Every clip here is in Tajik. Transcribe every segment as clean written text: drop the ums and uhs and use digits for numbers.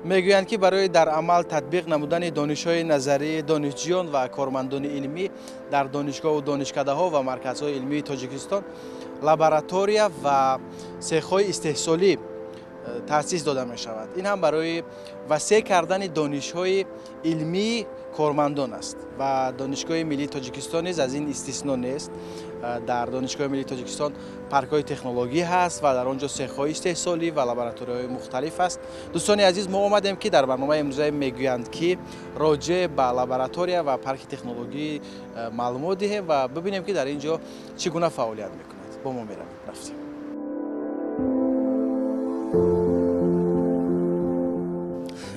Мегӯянд, ки барои дар амал татбиқ намудани донишҳои назарии донишҷӯён ва кормандони илмӣ дар донишгоҳу донишкадаҳо ва марказҳои илмии Тоҷикистон лаборатория ва цехҳои истеҳсолӣ таъсис дода мешавад. Ин ҳам барои васеъ кардани донишҳои илмии кормандон аст ва Донишгоҳи миллии Тоҷикистон низ аз ин истисно нест. Дар Донишгоҳи миллии Тоҷикистон паркҳои технологӣ ҳаст ва дар он ҷо цехҳои истеҳсолӣ ва лабораторияҳои мухталиф аст. Дӯстони азиз, мо омадем, ки дар барномаи имрӯза мегӯянд, ки роҷеъ ба лаборатория ва парки технологӣ маълумот диҳем ва бибинем, ки дар ин ҷо чӣ гуна фаъолият мекунад. Бо мо меравем. Рафтем.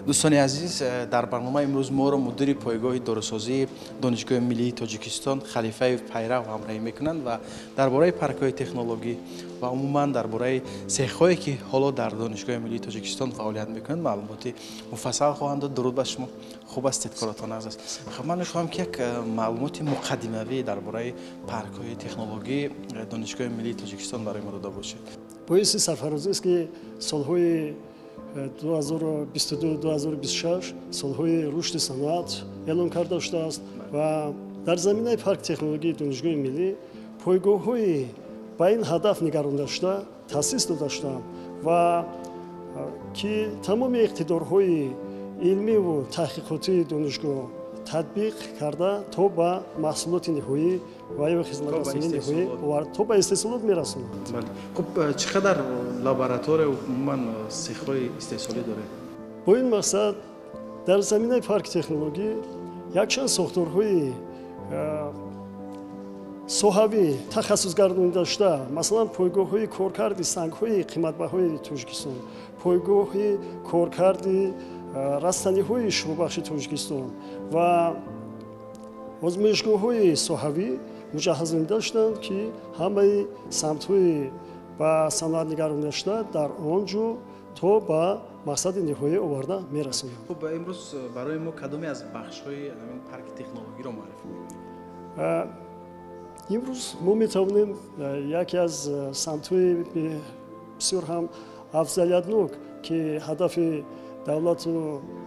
Дӯстони азиз, дар барномаи имрӯз моро мудири пойгоҳи дорусозии Донишгоҳи миллии Тоҷикистон Халифаев Пайрав ҳамроҳӣ мекунанд ва дар бораи паркҳои технологӣ ва умуман дар бораи цехҳое, ки ҳоло дар Донишгоҳи миллии Тоҷикистон фаъолият мекунанд, маълумоти муфассал хоҳанд дод. Дуруд ба шумо, хуб ҳастед, коротон аз аст. Хуб, ман мехоҳам, ки як маълумоти муқаддимавӣ дар бораи паркҳои технологии Донишгоҳи миллии Тоҷикистон барои мо дода бошед. Боиси сарфарозист, ки солҳои 2022-2026 солҳои рушди саноат эълон карда шудааст ва дар заминаи парки технологии Донишгоҳи миллӣ пойгоҳҳои ба ин ҳадаф нигаронда шуда таъсис дода шудаанд ва ки тамоми иқтидорҳои илмиву таҳқиқотии донишгоҳ татбиқ карда то ба маҳсулоти ниҳоӣ ва ё хизматрасонии ниҳоӣ то ба истеҳсолот мерасонад. Хуб, чӣ қадар лаборатория, умуман цехҳои истеҳсолӣ доред? Бо ин мақсад дар заминаи парки технологӣ якчанд сохторҳои соҳавӣ тахассусгардонида шуда, масалан, пойгоҳҳои коркарди сангҳои қиматбаҳои Тоҷикистон, пойгоҳи коркарди растаниҳои шифобахши Тоҷикистон ва озмоишгоҳҳои соҳавӣ муҷаҳҳазонида шуданд, ки ҳамаи самтҳои ба саноат нигаронида шуда дар он ҷо то ба мақсади ниҳоӣ оварда мерасонанд. Хуб, имрӯз барои мо кадоме аз бахшҳои ҳамин парки технологиро муаррифӣ мекунед? Имрӯз мо метавонем яке аз самтҳои бисёр ҳам афзалиятнок, ки ҳадафи давлату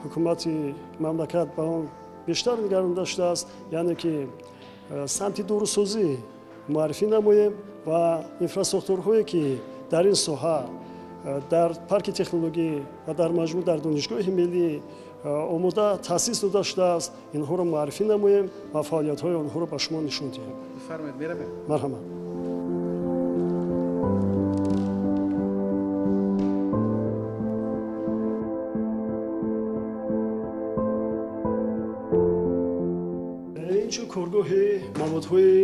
ҳукумати мамлакат ба он бештар нигаронида шудааст, яъне ки самти дорусозӣ муаррифӣ намоем ва инфрасохторҳое, ки дар ин соҳа дар парки технологӣ ва дар маҷмӯъ дар Донишгоҳи миллӣ омода таъсис дода шудааст, инҳоро муаррифӣ намоем ва фаъолиятҳои онҳоро ба шумо нишон диҳем. Бифармоед, меравем. Марҳамат. Инҷо коргоҳи маводҳои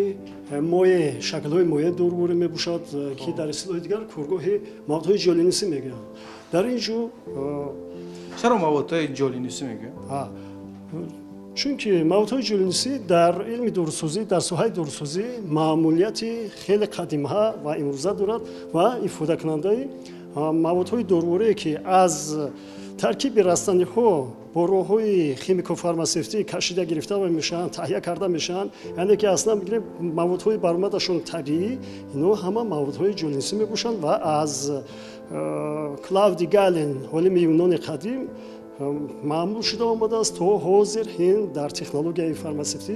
моеъ, шаклҳои моеъ дороворӣ мебошад, ки дар истилоҳи дигар коргоҳи маводҳои ҷолинусӣ мегӯянд. Дар ин ҷо Чаро маводҳои ҷолинусӣ мегӯянд? Чунки маводҳои ҷолинусӣ дар илми дорусозӣ, дар соҳаи дорусозӣ маъмулияти хеле қадимҳа ва имрӯза дорад ва ифодакунандаи маводҳои дороворие, ки аз таркиби растаниҳо бо роҳҳои химико-фармасевтӣ кашида гирифта мешаванд, таҳия карда мешаванд, яъне ки аслан бигирем маводҳои баромадашон табиӣ, инҳо ҳама маводҳои ҷолинусӣ мебошанд ва аз Клавди Гален, олими юнони қадим, маъмул шуда омадааст, то ҳозир ин дар технологияи фармасевтӣ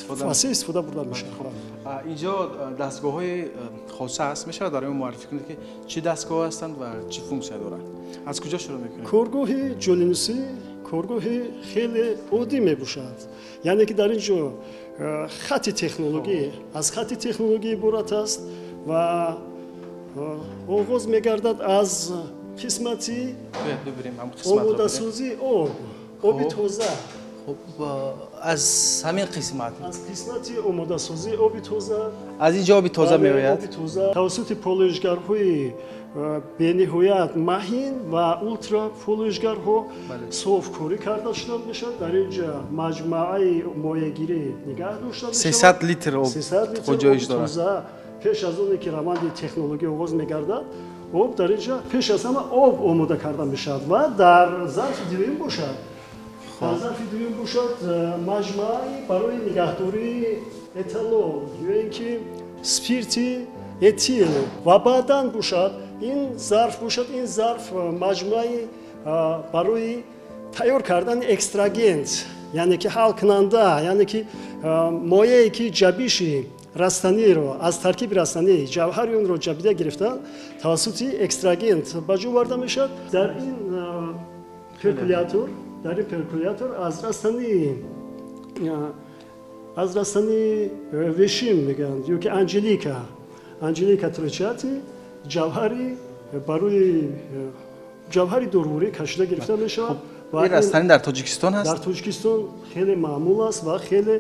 васеъ истифода бурда мешавад. Инҷо дастгоҳҳои хоса аст, мешавад барои мо муаррифӣ кунед, ки чӣ дастгоҳ ҳастанд ва чӣ функсия доранд? Аз куҷо шурӯъ мекунем? Коргоҳи ҷолинусӣ коргоҳи хеле оддӣ мебошад, яъне ки дар ин ҷо хати технологӣ аз хати технологӣ иборат аст ва оғоз мегардад аз қисмати омодасозии об, оби тоза. Аз ҳамин қисмат, аз қисмати омодасозии оби тоза. Аз ин ҷо оби тоза меояд. Оби тоза тавассути полоишгарҳои бениҳоят маҳин ва ултраполоишгарҳо софкорӣ карда шуда мешавад. Дар ин ҷа маҷмӯаи моеъгирӣ нигаҳ дошта мешавад. 300 литр об ғуҷоиш дорад. Пеш аз оне ки раванди технологӣ оғоз мегардад, об дар ин ҷа пеш аз ҳама об омода карда мешавад ва дар зарфи дуюм бошад, дар зарфи дуюм бошад маҷмӯаи барои нигаҳдории этанол ё ин ки спирти этил ва баъдан бошад ин зарф бошад, ин зарф маҷмӯаи барои тайёр кардани экстрагент, яъне ки ҳалкунанда, яъне ки моее ки ҷабиши растаниро аз таркиби растанӣ ҷавҳари онро ҷабида гирифта тавассути экстрагент ба ҷо оварда мешавад. Дар ин перкулятор аз растании вешим мегӯянд ё ки анҷелика тречати ҷавҳари барои ҷавҳари доруворӣ кашида гирифта мешавад. Ин растанӣ дар Тоҷикистон ҳаст? Дар Тоҷикистон хеле маъмул аст ва хеле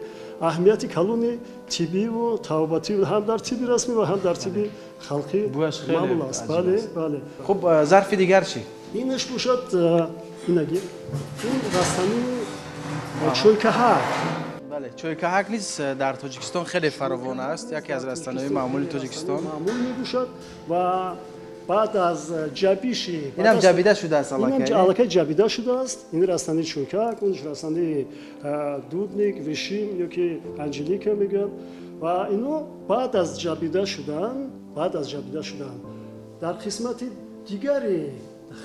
аҳамияти калони тиббиву табобатӣ ҳам дар тибби расмӣ ва ҳам дар тибби халқӣ маъмул аст. Бале, бале. Хуб, зарфи дигар чӣ? Инаш бошад, инаги ин растании чойкаҳак. Бале, чойкаҳак низ дар Тоҷикистон хеле фаровон аст, яке аз растаниҳои маъмули Тоҷикистон. Маъмул мебошад ва баъд аз ҷабиши инам ҷабида шудааст, аллакай ҷабида шудааст. Ин растании чойкаҳак, онш растании дудник, вишим ё ки анҷелика мегӯянд ва ино баъд аз ҷабида шудан дар қисмати дигари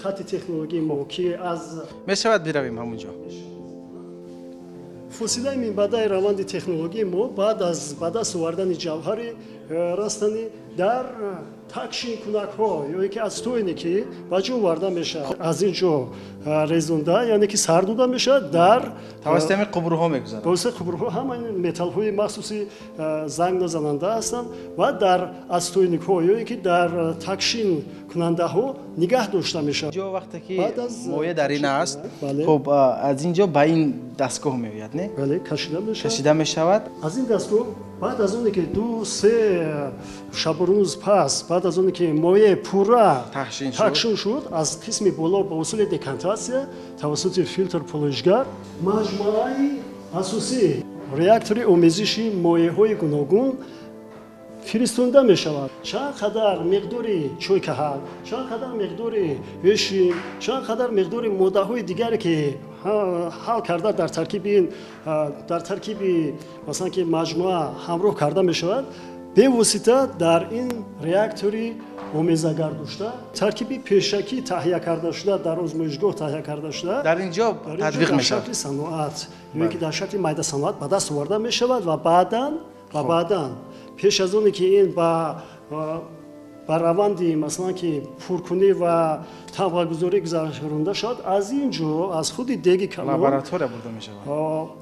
хати технологии мо ки аз мешавад биравем ҳамон ҷо. Фосилаи минбаъдаи раванди технологии мо баъд аз ба даст овардани ҷавҳари растанӣ дар такшинкунакҳо ё ки отстойне ки ба ҷо оварда мешавад, аз ин ҷо резонда, яъне ки сар дода мешавад, дар тавассути ҳамин қубурҳо мегузарад. Тавассути қубурҳо ҳамаи металлҳои махсуси занг назананда ҳастанд ва дар отстойникҳо ё ки дар такшинкунандаҳо нигаҳ дошта мешавад. Ҷо вақте ки моя дар ин аст, хуб, аз ин ҷо ба ин дастгоҳ меояд, не? Бале, кашида мешавад. Кашида мешавад. Аз ин дастгоҳ баъд аз оне ки 2-3 шабу рӯз пас, баъд аз оне ки моя пурра такшин шуд, аз қисми боло ба усули декантатсия тавассути филтр полоишгар маҷмӯаи асосӣ реактори омезиши моеҳои гуногун фиристонда мешавад. Чанд қадар миқдори чойкаҳак, чанд қадар миқдори вешим, чанд қадар миқдори моддаҳои дигаре ки ҳал карда дар таркиби масалан ки маҷмӯа ҳамроҳ карда мешавад, бевосита дар ин реактори омезагардошта таркиби пешакӣ таҳия карда шуда, дар озмоишгоҳ таҳия карда шуда дар ин ҷо татбиқ мешавад. Дар шакли саноат ё ки дар шакли майда саноат ба даст оварда мешавад ва баъдан пеш аз оне ки ин ба раванди масалан ки пуркунӣ ва тамғагузорӣ гузаронда шавад, аз ин ҷо аз худи деги калон лаборатория бурда мешавад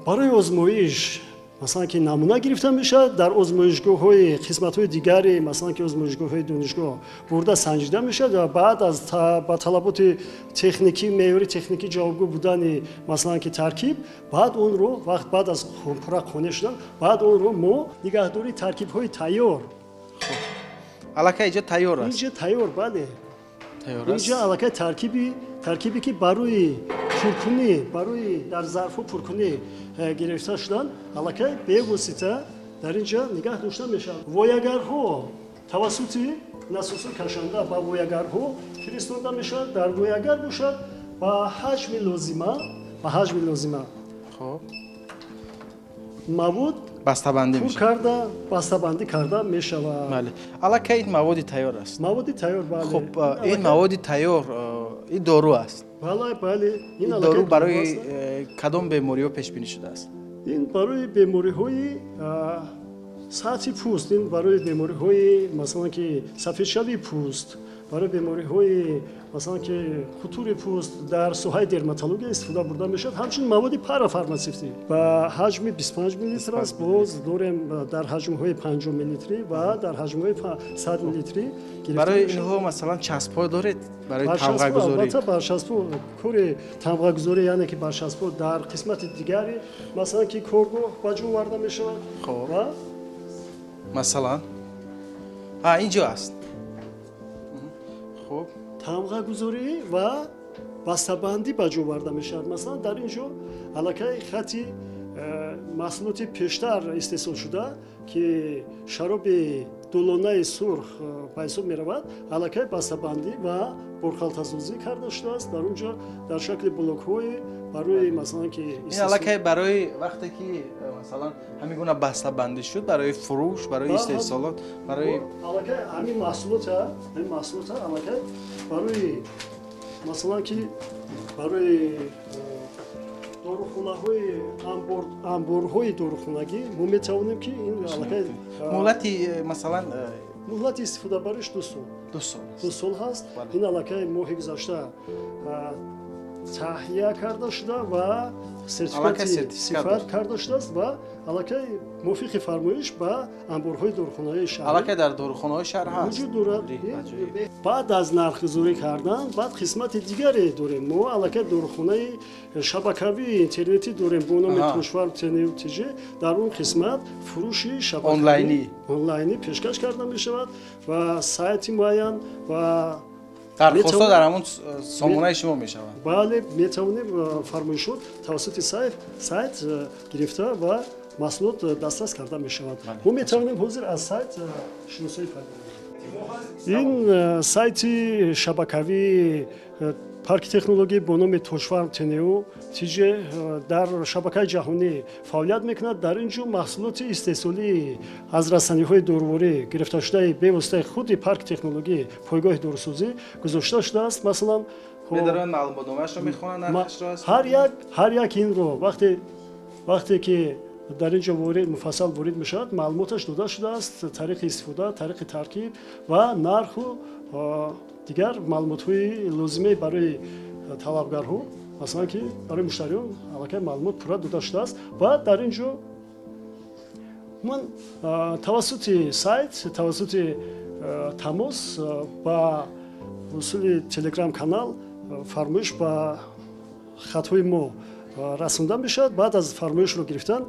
барои озмоиш, масалан ки намуна гирифта мешавад, дар озмоишгоҳҳои қисматҳои дигари масалан ки озмоишгоҳҳои донишгоҳ бурда санҷида мешавад ва баъд аз ба талаботи техникӣ, меъёри техникӣ ҷавобгӯ будани масалан ки таркиб, баъд онро вақт баъд аз пурра қонеъ шудан, баъд онро мо нигаҳдории таркибҳои тайёр. Аллакай инҷо тайёр аст. Инҷо тайёр, бале. Инҷо аллакай таркибе ки барои пуркунӣ, барои дар зарфҳо пуркунӣ гирифта шудан, аллакай бевосита дар ин ҷо нигаҳ дошта мешавад. Воягарҳо тавассути насоси кашанда ба воягарҳо фиристонда мешавад. Дар воягар бошад ба ҳаҷми лозима хуб мавод бастабандӣ пур карда, бастабандӣ карда мешавад. Бале, аллакай ин маводи тайёр аст. Маводи тайёр, бале. Хуб, ин маводи тайёр ин дору аст. Бале, бале. Ин дору барои кадом бемориҳо пешбинӣ шудааст? Ин барои бемориҳои сатҳи пӯст, ин барои бемориҳои масалан ки сафедшавии пӯст, барои бемориҳои масалан ки хутури пӯст дар соҳаи дерматология истифода бурда мешавад. Ҳамчунин маводи парафарматсевтӣ ба ҳаҷми 25 миллилитр аст, боз дорем дар ҳаҷмҳои 50 миллилитрӣ ва дар ҳаҷмҳои 100 миллилитрӣ. Барои инҳо масалан часпҳо доред барои тамғагузорӣ? Албатта, барчаспҳо, кори тамғагузорӣ, яъне ки барчаспҳо дар қисмати дигари масалан ки коргоҳ ба ҷо оварда мешавад. Хуб, масалан ин ҷо аст. Хуб, тамғагузорӣ ва бастабандӣ ба ҷо оварда мешавад. Масалан, дар ин ҷо аллакай хати маҳсулоти пештар истеҳсол шуда ки шароби дулонаи сурх ба ҳисоб меравад, аллакай бастабандӣ ва борхалтасозӣ карда шудааст. Дар он ҷо дар шакли блокҳои барои масалан ки ин аллакай барои вақте ки масалан ҳамин гуна бастабандӣ шуд, барои фурӯш, барои истеҳсолот, барои аллакай ҳамин маҳсулота аллакай барои масалан ки барои Дорухонаҳои анборҳои дорухонагӣ мо метавонем ки ин аллакай муҳлати, масалан, муҳлати истифодабариш 2 сол. 2 сол. 2 сол ҳаст. Ин аллакай моҳи гузашта таҳия карда шуда ва сертификати сифат карда шудааст ва аллакай мувофиқи фармоиш ба анборҳои дорухонаҳои шаҳр аллакай дар дорухонаҳои шаҳр ҳаст вуҷуд дорад. Баъд аз нархгузорӣ кардан баъд қисмати дигаре дорем. Мо аллакай дорухонаи шабакавии интернетӣ дорем бо номи Тошфарм ТНУ ТЖ. Дар он қисмат фурӯши шабакавӣ онлайнӣ пешкаш карда мешавад ва сайти муайян ва дархостҳо дар ҳамон сомонаи шумо мешаванд. Бале, метавонем фармоишот тавассути сайт гирифта ва маҳсулот дастрас карда мешавад. Мо метавонем ҳозир аз сайт шиносоӣ пайдо кунем. Ин сайти шабакавии парки технологӣ бо номи Тошфарм ТНУ ТЖ дар шабакаи ҷаҳонӣ фаъолият мекунад. Дар ин ҷо маҳсулоти истеҳсолии аз растаниҳои доруворӣ гирифташудаи бевоситаи худи парки технологӣ пойгоҳи дорусозӣ гузошта шудааст. Масалан, ҳар як инро вақте ки дар ин ҷо муфассал ворид мешавад, маълумоташ дода шудааст, тариқи истифода, тариқи таркиб ва нарху дигар маълумотҳои лозимаи барои талабгарҳо, масалан ки барои муштариён аллакай маълумот пурра дода шудааст. Ва дар ин ҷо ман тавассути сайт, тавассути тамос ба усули телеграм-канал фармоиш ба хатҳои мо расонда мешавад. Баъд аз фармоишро гирифтан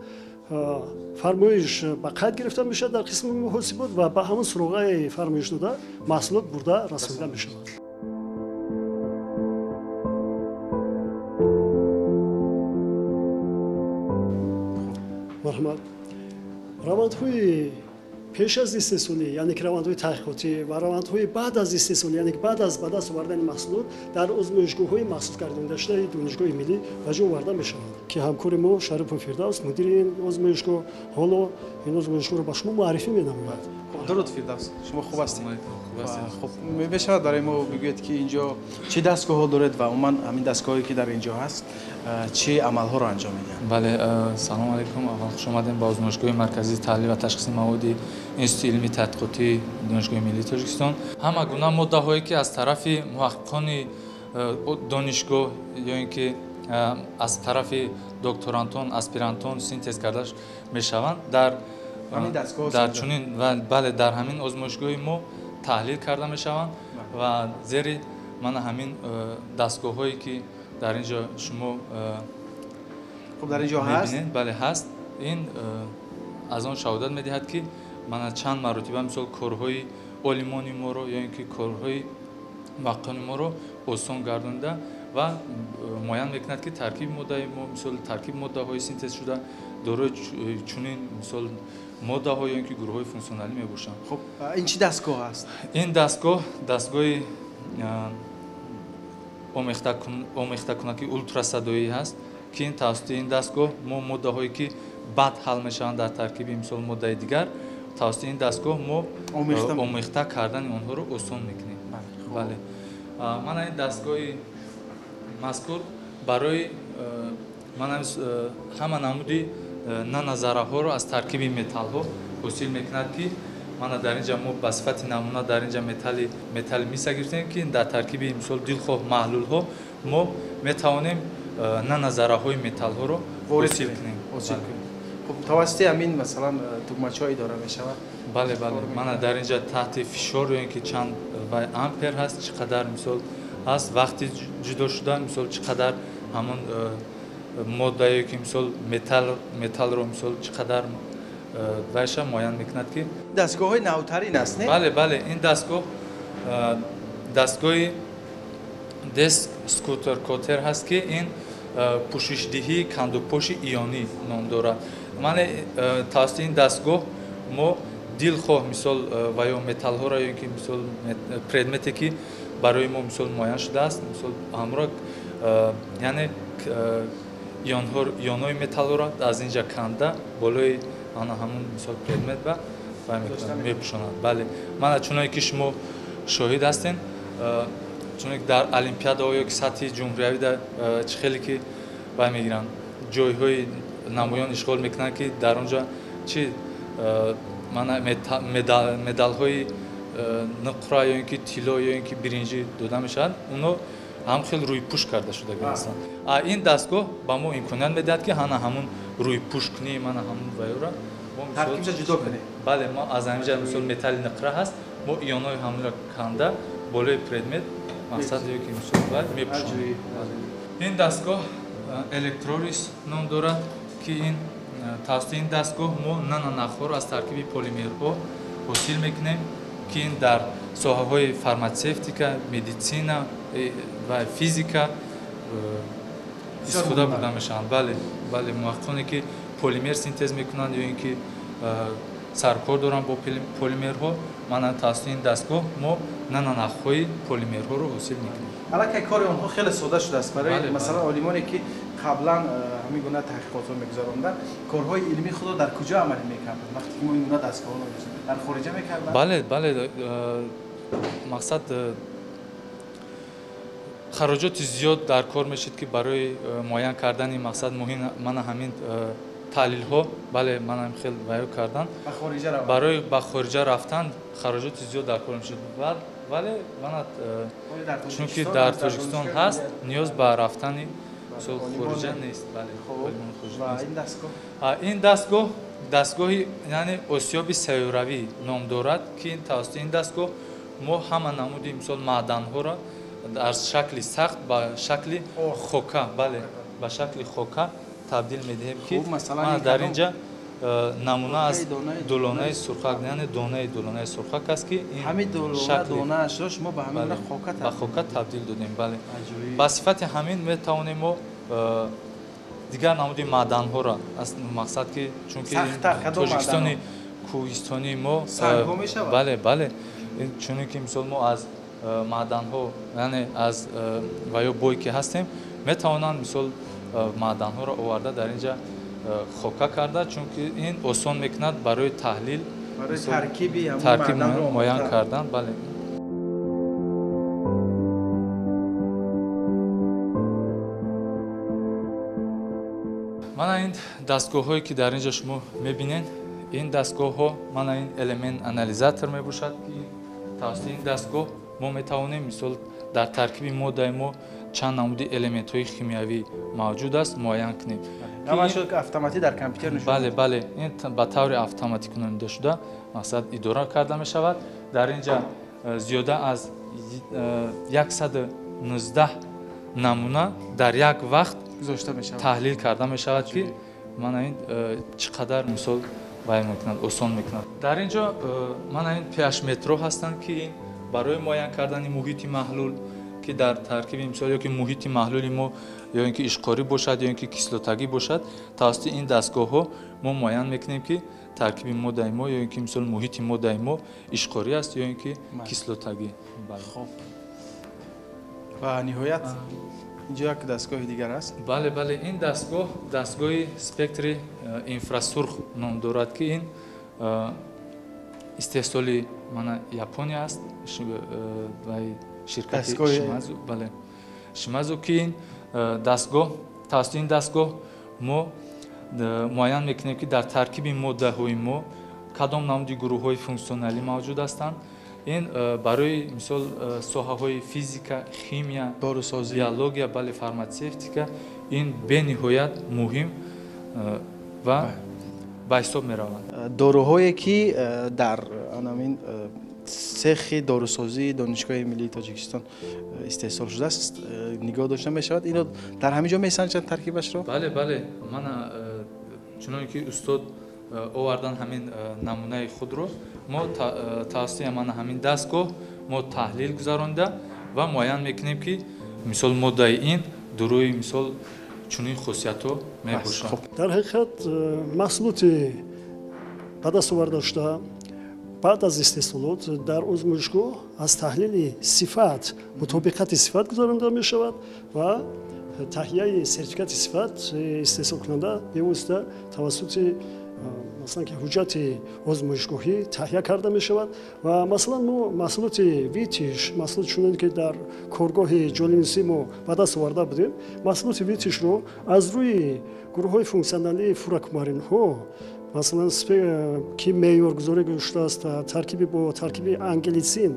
фармоиш ба қайд гирифта мешавад дар қисми муҳосибот ва ба ҳамон суроғаи фармоиш дода маҳсулот бурда расонида мешавад. Марҳамат. Равандҳои пеш аз истеҳсолӣ, яъне ки равандҳои таҳқиқотӣ ва равандҳои баъд аз истеҳсолӣ, яъне ки баъд аз ба даст овардани маҳсулот дар озмоишгоҳҳои махсус гардонидашудаи Донишгоҳи миллӣ ба ҷо оварда мешаванд, ки ҳамкори мо Шарипов Фирдавс, мудири ин озмоишгоҳ, ҳоло ин озмоишгоҳро ба шумо муаррифӣ менамояд. Дуруд, Фирдавс, шумо хуб ҳастед? Хуб, мешавад барои мо бигӯед ки инҷо чӣ дастгоҳҳо доред ва умуман ҳамин дастгоҳое ки дар инҷо ҳаст чӣ амалҳоро анҷом медиҳанд? Бале, салом алайкум. Аввал хуш омадем ба озмоишгоҳи марказии таҳлил ва ташхиси маводи Институти илмии тадқиқотии Донишгоҳи миллии Тоҷикистон. Ҳама гуна моддаҳое ки аз тарафи муҳаққиқони донишгоҳ ё ин ки аз тарафи докторантон, аспирантон синтез карда мешаванд, дар чунин бале, дар ҳамин озмоишгоҳи мо таҳлил карда мешаванд ва зери мана ҳамин дастгоҳҳое ки дар ин ҷо шумо дар ин ҷо ҳаст, бале ҳаст, ин аз он шаҳодат медиҳад ки мана чанд маротиба мисол корҳои олимони моро ё ин ки корҳои муҳаққиқони моро осон гардонида ва муайян мекунад ки таркиби моддаи мо, мисол таркиби моддаҳои синтез шуда дорои чунин мисол моддаҳо ё ин ки гурӯҳҳои функсионалӣ мебошанд. Хуб, ин чӣ дастгоҳ аст? Ин дастгоҳ дастгоҳи омехтакунаки ултрасадоӣ ҳаст, ки ин тавассути ин дастгоҳ мо моддаҳое ки бад ҳал мешаванд дар таркиби мисол моддаи дигар, тавассути ин дастгоҳ мо омехта кардани онҳоро осон мекунем. Бале, мана ин дастгоҳи мазкур барои мана ҳама намуди нанозарраҳоро аз таркиби металлҳо ҳосил мекунад, ки мана дар ин ҷа мо ба сифати намуна дар ин ҷа металли миса гирифтем, ки дар таркиби мисол дилхоҳ маҳлулҳо мо метавонем нанозарраҳои металлҳоро ҳосил кунем. Хуб, тавассути ҳамин масалан тугмачаҳо идора мешавад? Бале, бале, мана дар ин ҷа таҳти фишор ё ин ки чанд ампер ҳаст, чӣ қадар мисол ҳаст, вақти ҷудо шудан мисол чӣ қадар ҳамон моддае ки мисол металлро мисол чӣ қадар вайша муайян мекунад ки дастгоҳҳои навтарин аст, не? Бале, бале, ин дастгоҳ дастгоҳи деск скутер котер ҳаст, ки ин пӯшишдиҳии кандупоши ионӣ ном дорад. Мане тавассути ин дастгоҳ мо дилхоҳ мисол ва ё металлҳоро ё ин ки мисол предмете ки барои мо мисол муайян шудааст, мисол ҳамро яъне ионҳои металлҳоро аз ин ҷа канда болои ана ҳамун мисол предмет ба мепӯшонад. Бале, мана чуное ки шумо шоҳид ҳастем, чуное ки дар олимпиадаҳо ё ки сатҳи ҷумҳуриявӣ чӣ хеле ки вай мегиранд, ҷойҳои намоён ишғол мекунанд, ки дар он ҷо чи мана медалҳои нуқра ё ин ки тилло ё ин ки биринҷӣ дода мешаванд, онҳо ҳам хел рӯйпӯш карда шудагӣ ҳастанд. Ин дастгоҳ ба мо имконият медиҳад, ки ҳана ҳамун рӯйпӯшкунӣ, мана ҳамун ваёра таркибша ҷудо кунем. Бале, мо аз ҳамин ҷа мисол металли нуқра ҳаст, мо ионҳои ҳамонро канда болои предмет мақсад ё ки мисол мепӯшонем. Ин дастгоҳ электролиз ном дорад, ки ин тавассути ин дастгоҳ мо нанонахҳоро аз таркиби полимерҳо ҳосил мекунем, ки ин дар соҳаҳои фарматсевтика, медицина ва физика истифода бурда мешаванд. Бале, бале, муҳаққиқоне ки полимер синтез мекунанд ё ин ки саркор доранд бо полимерҳо, мана тавассути ин дастгоҳ мо нанонахҳои полимерҳоро ҳосил мекунем. Аллакай кори онҳо хеле сода шудааст. Барои масалан олимоне ки қаблан ҳамин гуна таҳқиқотҳо мегузаронданд, корҳои илмии худро дар куҷо амалӣ мекарданд вақте ки мо ин гуна дастгоҳҳоро дар хориҷа мекарданд? Бале, бале, мақсад хароҷоти зиёд дар кор мешид, ки барои муайян кардани мақсад муҳим мана ҳамин таҳлилҳо, бале, мана ҳамин хел баён кардан барои ба хориҷа рафтан хароҷоти зиёд дар кор мешуд. Вале мана чунки дар Тоҷикистон ҳаст, ниёз ба рафтани хориҷа нест. Ин дастгоҳ дастгоҳи яъне осиёби сайёравӣ ном дорад, ки тавассути ин дастгоҳ мо ҳама намуди мисол маъданҳоро аз шакли сахт ба шакли хока, бале, ба шакли хока табдил медиҳем, ки дар ин ҷа намуна аз долонаи сурхак, яъне донаи долонаи сурхак аст, ки ҳамин донаашро шумо ба ҳамин ба хока табдил додем. Бале, ба сифати ҳамин метавонем мо дигар намуди маъданҳоро аз мақсад ки чунки Тоҷикистони кӯҳистонии мо, бале, бале, чуне ки мисол мо аз маъданҳо, яъне аз ва ё бой ки ҳастем, метавонанд мисол маъданҳоро оварда дар ин ҷа хока карда, чунки ин осон мекунад барои таҳлил, барои таркиби таркиб муайян кардан. Бале. Мана ин дастгоҳҳое ки дар ин ҷо шумо мебинед, ин дастгоҳҳо мана ин элемент анализатор мебошад, ки тавассути ин дастгоҳ мо метавонем мисол дар таркиби моддаи мо чанд намуди элементҳои химиявӣ мавҷуд аст муайян кунем. Автоматӣ дар компютер нишон. Бале, бале, ин ба таври автоматӣ кунонида шуда мақсад идора карда мешавад. Дар ин ҷа зиёда аз 119 намуна дар як вақт таҳлил карда мешавад, ки мана ин чӣ қадар мисол вай мекунад, осон мекунад. Дар ин ҷо мана ин pH-метрҳо ҳастанд, ки ин барои муайян кардани муҳити маҳлул, ки дар таркиби мисол ё ки муҳити маҳлули мо ё ин ки ишқорӣ бошад ё ин ки кислотагӣ бошад, тавассути ин дастгоҳҳо мо муайян мекунем, ки таркиби моддаи мо ё ин ки мисол муҳити моддаи мо ишқорӣ аст ё ин ки кислотагӣ. Ва ниҳоят инҷо як дастгоҳи дигар аст. Бале, бале, ин дастгоҳ дастгоҳи спектри инфрасурх ном дорад, ки ин истеҳсоли мана Япония аст, ширкати Шимазу, бале, Шимазу, ки ин дастгоҳ тавассути ин дастгоҳ мо муайян мекунем, ки дар таркиби моддаҳои мо кадом намуди гурӯҳҳои функсионалӣ мавҷуд ҳастанд. Ин барои мисол соҳаҳои физика, химия, биология, бале, фарматсевтика ин бениҳоят муҳим ва ба ҳисоб мераванд. Доруҳое ки дар анамин цехи дорусозии Донишгоҳи миллии Тоҷикистон истеҳсол шудааст нигоҳ дошта мешавад. Ино дар ҳамин ҷо месанҷанд таркибашро? Бале, бале, мана чуноне ки устод овардан ҳамин намунаи худро, мо тавассути мана ҳамин дастгоҳ мо таҳлил гузаронда ва муайян мекунем, ки мисол моддаи ин дорои мисол чунин хосиятҳо мебошад. Дар ҳақиқат маҳсулоти ба даст оварда шуда баъд аз истеҳсолот дар озмоишгоҳ аз таҳлили сифат, мутобиқати сифат гузаронда мешавад ва таҳияи сертификати сифат истеҳсолкунанда бевосита тавассути масалан ки ҳуҷҷати озмоишгоҳӣ таҳия карда мешавад ва масалан мо маҳсулоти Витиш, маҳсулоти чунон ки дар коргоҳи ҷолинусӣ мо ба даст оварда будем, маҳсулоти Витишро аз рӯи гурӯҳҳои функсионалии фуракумаринҳо, масалан ки меъёргузорӣ шудааст, таркиби бо таркиби ангелицин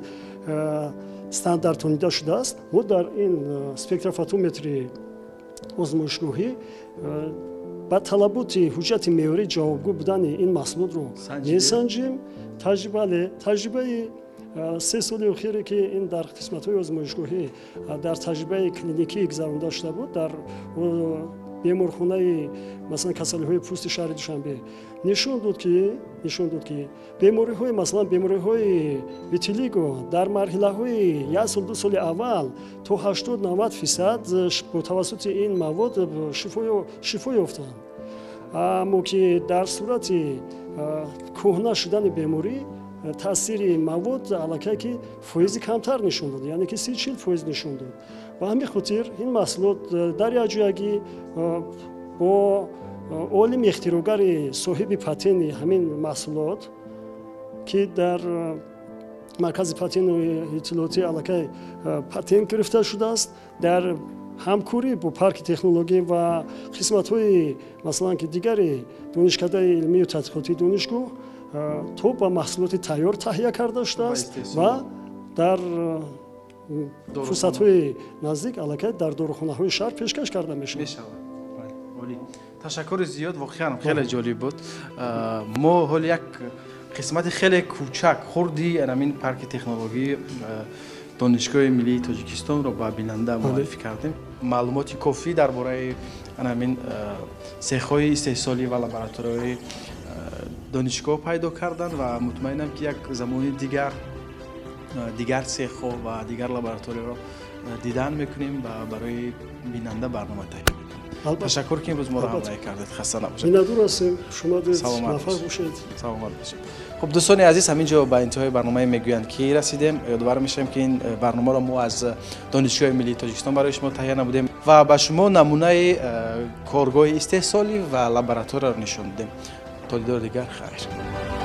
стандартонида шудааст, мо дар ин спектрофотометри озмоишгоҳӣ ба талаботи ҳуҷҷати меъёрӣ ҷавобгӯ будани ин маҳсулотро месанҷем. Таҷрибаи 3 соли охире ки ин дар қисматҳои озмоишгоҳӣ дар таҷрибаи клиникӣ гузаронда шуда буд дар беморхонаи масалан касалиҳои пӯсти шаҳри Душанбе нишон дод ки бемориҳои масалан бемориҳои витилиго дар марҳилаҳои 1 сол 2 соли аввал то 80-90% бо тавассути ин мавод шифо ёфтанд. Аммо ки дар сурати кӯҳна шудани беморӣ таъсири мавод аллакай ки фоизи камтар нишон дод, яъне ки 30-40% нишон дод. Ба ҳамин хотир ин маҳсулот дар якҷоягӣ бо олими ихтирогари соҳиби патенти ҳамин маҳсулот ки дар маркази патенту иттилоотӣ аллакай патент гирифта шудааст, дар ҳамкорӣ бо парки технологӣ ва қисматҳои масалан ки дигари донишкадаи илмию тадқиқотии донишгоҳ то ба маҳсулоти тайёр таҳия карда шудааст ва дар фурсатҳои наздик аллакай дар дорухонаҳои шаҳр пешкаш карда мешавад. Ташаккури зиёд, воқеан хеле ҷолиб буд. Мо ҳол як қисмати хеле кӯчак хурди ҳамин парки технологии Донишгоҳи миллии Тоҷикистонро ба бинанда муаррифӣ кардем. Маълумоти кофӣ дар бораи ҳамин цехҳои истеҳсолӣ ва лабораторияҳои донишгоҳ пайдо карданд ва мутмаинам ки як замони дигар цехҳо ва дигар лабораторияро дидан мекунем ва барои бинанда барнома таҳия мекунем. Ташаккур ки имрӯз моро ҳамроҳӣ кардед. Хаста набошед. Миннатдор ҳастем. Шумо муваффақ бошед. Саломат бошед. Хуб, дӯстони азиз, ҳамин ҷо ба интиҳои барномаи мегӯянд ки расидем. Ёдовар мешавем ки ин барномаро мо аз Донишгоҳи миллии Тоҷикистон барои шумо таҳия намудем ва ба шумо намунаи коргоҳи истеҳсолӣ ва лабораторияро нишон додем. То дидори дигар, хайр.